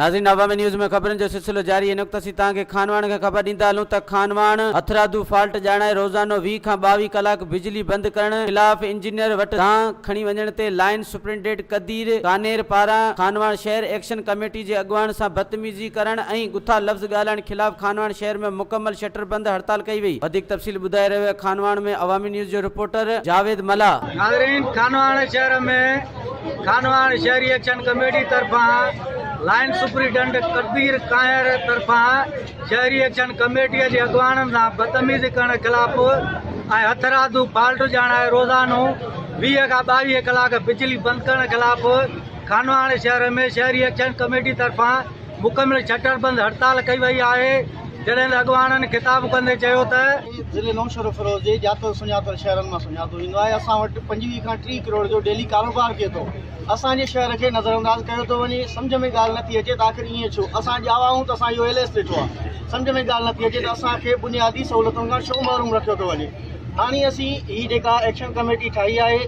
ناظرين عوامي نيوز ۾ خبرن جو سلسلو جاري هن وقت اسين توهان کي خانواهڻ کان خبر ڏيندا هلون ته خانواهڻ هٿرادو فالٽ ڄاڻائي روزانو 20 کان 22 ڪلاڪ بجلي بند ڪرڻ خلاف انجنيئر وٽ دانهن کڻي وڃڻ تي لائين سپرنٽيڊنٽ قدير ڪانير پاران خانواهڻ شهر ايڪشن ڪميٽي جي اڳواڻ سان بدتميزي ڪرڻ ۽ گٿا لفظ ڳالهائڻ خلاف خانواهڻ شهر ۾ مڪمل شٽر بند هڙتال ڪئي وئي وڌيڪ تفصيل ٻڌائي رهيو آهي خانواهڻ ۾ عوامي نيوز جو رپورٽر جاويد ملاح. ناظرين خانواهڻ شهر ۾ خانواهڻ شهري ايڪشن ڪميٽي طرفان لائين سپرنٽينڊنٽ قدير ڪانهير طرفان شهري ايڪشن ڪميٽي جي اڳواڻن سان بدتميزي ڪرڻ خلاف ۽ هٿرادو فالٽ ڄاڻائي روزانو 20 کان 22 ڪلاڪ بجلي بند ڪرڻ خلاف خانواهڻ شهر ۾ شهري ايڪشن ڪميٽي طرفان مڪمل شٽر بند هڙتال ڪئي وئي آهي جڏهن ته اڳواڻن خطاب ڪندي چيو ته. ضلعي نوشهروفيروز جي ڄاتل سڃاتل شهرن مان سڃاتو ويندو آهي اسان وٽ 25 کان 30 ڪروڙ جو ڊيلي ڪاروبار ٿئي ٿو اسان جي شهر کي نظرانداز ڪيو ٿو وڃي سمجهه ۾ ڳالهه نٿي اچي ته آخر ائين ڇو اسان ڄاوا آهيون ته اسان اهو ايل ايس ڏٺو آهي سمجهه ۾ ڳالهه نٿي اچي ته اسان کي بنيادي سهولتن کان ڇو محروم رکيو ٿو وڃي هاڻي اسين هي جيڪا ايڪشن ڪميٽي ٺاهي آهي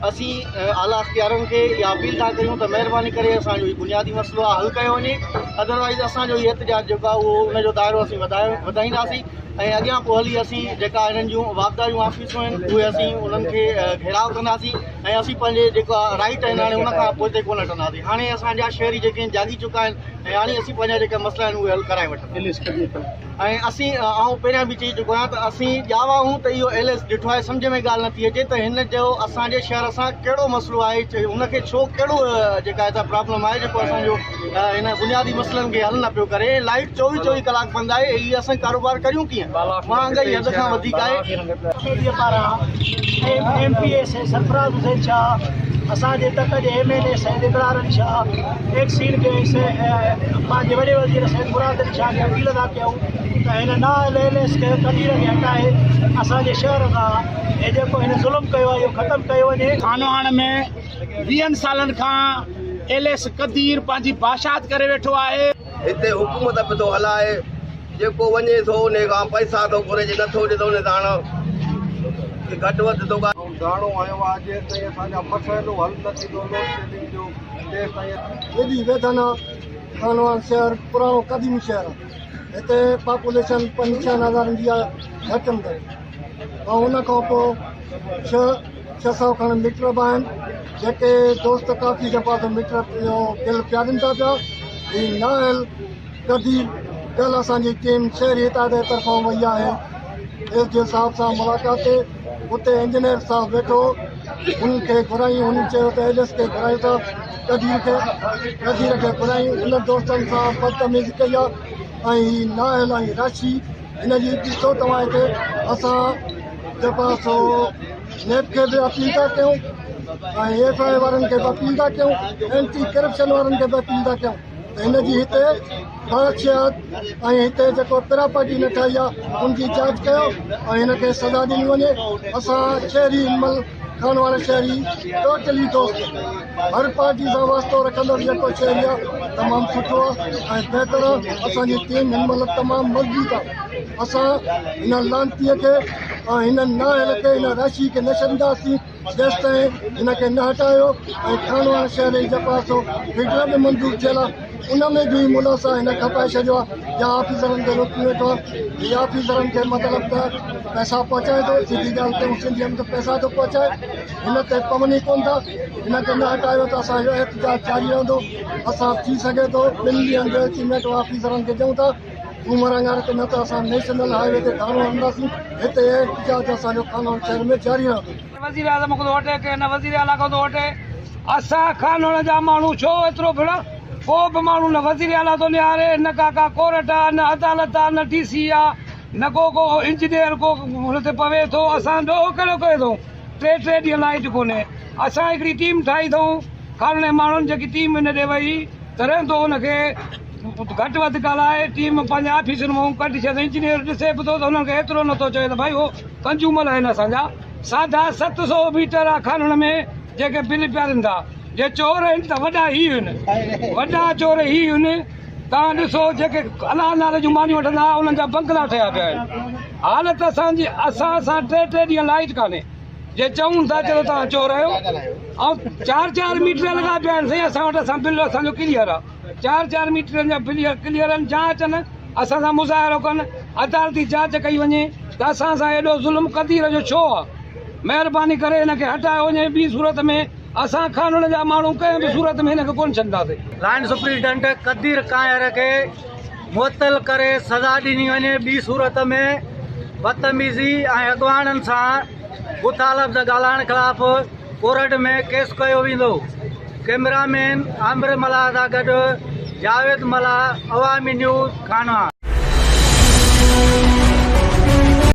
اسين اعليٰ اختيارن کي اها اپيل ٿا ڪريون ته مهرباني ڪري اسان جو هي بنيادي مسئلو آهي حل ڪيو وڃي ادروائز اسان جو هي احتجاج جيڪو آهي اهو ان جو دائرو اسين وڌائينداسين ۽ اڳيان پوء هلي اسين جيڪا هنن جون واپڊا جون آفيسون آهن اهي اسين انهن کي گهيراء ڪنداسين ۽ اسين پنهنجي جيڪا رائيٽ آهن هاڻي ان کان پوئتي ڪونه هٽنداسين هاڻي اسان جا شهري جيڪي آهن جاڳي چڪا آهن ۽ هاڻي اسين پنهنجا جيڪا مسئلا آهن اهي حل ڪرائي وٺنداسين ۽ اسين آئون پهريان به چئي چڪو آهيان ته اسين ڄاوا آهيون ته اهو ايل ايس ڏٺو آهي سمجهه ۾ ڳالهه نٿي اچي ته هن جو اسان جي شهر سان ڪهڙو مسئلو آهي هن کي ڇو ڪهڙو جيڪا آهي پرابلم آهي جيڪو اسان جو هن بنيادي مسئلن کي حل نه پيو ڪري لائيٽ 24 24 ڪلاڪ بند آهي هي اسان ڪاروبار ڪريون ڪيئن مهانگائي حد کان وڌيڪ آهي. ڪميٽي پاران M P A Syed Sarfraz Hussain Shah اسان جي تڪ جي M N A Syed Ibrar Ali Shah XEN کي پنهنجي وڏي وزير سيد مراد علي شاهه کي اپيل ٿا ڪيون ته هن نااهل ايل ايس کي قدير کي هٽائي اسان جي شهر سان هي جيڪو هن ظلم ڪيو آهي اهو ختم ڪيو وڃي. خانواهڻ ۾ ويهن سالن کان ايل ايس قدير پنهنجي بادشاهت ڪري ويٺو آهي. هتي حڪومت به ٿو هلائي، جيڪو وڃي ٿو انهي کان پئسا ٿو گهري، جي نٿو ڏي ته انهي ساڻ گهٽ وڌ ٿو ڳالهائي. ڌرڻو هنيو آهي جيستائين اسان جا مسئلو حل نه ٿيندو لوڊشيڊنگ جو تيستائين. ايڏي ويڌن آ خانواهڻ شهر پراڻو قديمي شهر آ هتي پاپوليشن پنج ڇهن هزارن جي آ گهٽ ۾ گهٽ ۽ ان کان پوء ڇهه 600 کن ميٽر به آهن جيڪي دوست ڪافي دفعا ته ميٽر جو بل پيارين ٿا پيا هي نااهل قدير ڪل اسان جي ٽيم شهري اتحاد جي طرفان وئي آهي ايس ڊي او صاحب سان ملاقات تي اتي انجنيئر صاحب ويٺو هن کي گهرايون هن چيو ته ايل ايس کي گهرايو ٿا قدير کي قدير کي گهرايون هن دوستن سان بدتميزي ڪئي آهي ۽ هي نااهل ۽ راشي هن جي ڏسو توهان هتي اسان جيڪو آهي سو نيب کي به اپيل ٿا ڪيون ۽ ايف I اي وارن کي به اپيل ٿا ڪيون اينٽي ڪرپشن وارن کي به اپيل ٿا ڪيون ته هن جي هتي بادشاهت ۽ هتي جيڪو پراپرٽي نه ٺاهي آهي ان جي جاچ ڪيو ۽ هن کي سزا ڏني وڃي اسان شهري هن مهل خانواهڻ شهري ٽوٽلي دوست هر پارٽي سان واسطو رکندڙ جيڪو شهري آهي تمام سٺو آهي ۽ بهتر آهي اسان جي ٽيم هن مهل تمام مضبوط آهي اسان هن لعنتي کي ۽ هن نااهل کي هن راشي کي نه ڇڏينداسين جيستائين هن کي نه هٽايو ۽ خانواهڻ شهر جي جيڪو آهي سو فيڊر به منظور ٿيل آهي ان ۾ به ملا صاحب هن کپائي ڇڏيو آهي يا آفيسرن کي روڪي ويٺو آهي هي آفيسرن کي مطلب ته پئسا پهچائي ٿو سڌي ڳالهه ڪيون سنڌي ۾ ته پئسا ٿو پهچائي هن تي پون ئي ڪونه ٿا هن کي نه هٽايو ته اسان جو احتجاج جاري رهندو اسان ٿي سگهي ٿو ٻن ڏينهن جو الٽيميٽم آفيسرن کي ڏيون ٿا سومر اڱاري تي نه ته اسان نيشنل هاء وي تي ڌرڻو هڻنداسين هتي احتجاج اسان جو خانواهڻ شهر ۾ جاري رهندو. وزير اعظم کان ٿو هٽي ڪي نه وزير اعليٰ کان ٿو هٽي اسان خانواهڻ جا ماڻهو ڇو ايترو ڀڙا ڪو به ماڻهو نه وزير اعليٰ ٿو نهاري نه ڪا ڪا ڪورٽ آ نه عدالت آ نه ڊي سي آ نه ڪو ڪو انجنيئر ڪو هن تي پوي ٿو اسان ڏوهه ڪهڙو ڪيو اٿئون ٽي ٽي ڏينهن لائيٽ ڪونهي اسان هڪڙي ٽيم ٺاهي اٿئون خانواهڻ جي ماڻهن جيڪي ٽيم هن ڏي وئي ته رهندو ان کي گهٽ وڌ ڳالهائي ٽيم پنهنجي آفيسن مان ڪڍي ڇڏي انجنيئر ڏسي به ٿو ته انهن کي ايترو نٿو چوي ته ڀائي هو ڪنزيومر آهن اسان جا ساڍا 700 ميٽر آ خانن ۾ جيڪي بل پيارين ٿا جي چور آهن ته وڏا هي آهن وڏا چور هي آهن تان ڏسو جيڪي الله نالي جون مانيون وٺندا انهن جا بنگلا ٺهيا پيا آهن حالت اسان جي اسان سان ٽي ٽي ڏينهن لائيٽ ڪانهي جي چئون ٿا چلو توهان چور آهيو ۽ چار چار ميٽر لڳا پيا آهن سائين اسان وٽ اسان بل اسان جو ڪليئر آ. چار چار ميٽرن جا بل ڪليئر آهن جا اچن اسان سان مظاهرو ڪن عدالتي جاچ ڪئي وڃي ته اسان سان ايڏو ظلم قدير جو ڇو آ مهرباني ڪري هن کي هٽايو وڃي ٻي صورت ۾ اسان خانوڻ جا ماڻهو ڪنهن به صورت ۾ هن کي ڪونه ڇڏنداسين. لائن سپرنٽنڊنٽ قدير ڪانئر کي معطل ڪري سزا ڏني وڃي ٻي صورت ۾ بدتميزي ۽ اڳواڻن سان بڇا لفظ ڳالهائڻ خلاف ڪورٽ ۾ ڪيس ڪيو ويندو ڪئميرا مين عامر ملاح سان گڏ جاويد ملاح عوامي نيوز خانواهڻ.